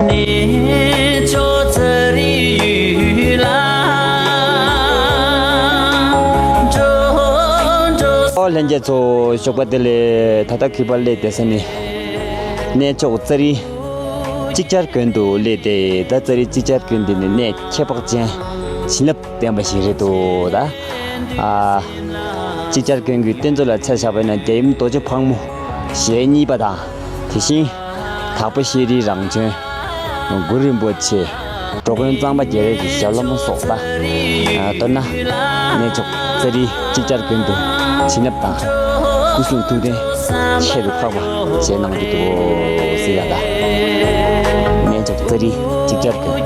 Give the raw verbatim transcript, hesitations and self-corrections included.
ཨོ་ལྷན་རྒྱས་ཚོ། ཞོགས་པ་བདེ་ལེགས། ད་ལྟ་གུས་པར་སླེབས་བསྡད་ས་ནི་གནས་མཆོག་ཙཱ་རི་ཅིག་ཅར་དགོན་དུ་སླེབས་ཏེ། ད་ཙཱ་རི་ཅིག་ཅར་དགོན་འདི་ནི་གནས་ཁྱད་འཕགས་ཅན་བྱིན་རླབས་ལྡན་པ་ཞིག་རེད་འདུག་ད་ཨ་ཅིག་ཅར་དགོན་གྱི་རྟེན་གཙོ་ལ་མཚན་བཞག་པ་ཡིན་ན། རྒྱལ་ཡུམ་རྡོ་རྗེ་ཕག་མོ་ཞལ་གཉིས་པ་དང་། དེ་བཞིན་དྭགས་པོ་ཤེས་རིག་རང་བྱོན། གུ་རུ་རིན་པོ་ཆེ། འགྲོ་མགོན་གཙང་པ་རྒྱ་རས་ཀྱི་ཞབས་ལྷམ་སོགས་ལ། མདོར་ན་གནས་མཆོག་ཙཱ་རི་ཅིག་ཅར་དགོན་དུ་བྱིན་རླབས་དང་སྐུ་གསུང་ཐུགས་རྟེན་ཆེ་རུ་འཕགས་པ་མཛད་གནང་གི་འདུག་ཟེར་ཡ་ད། གནས་མཆོག་ཙཱ་རི་ཅིག་ཅར་དགོན།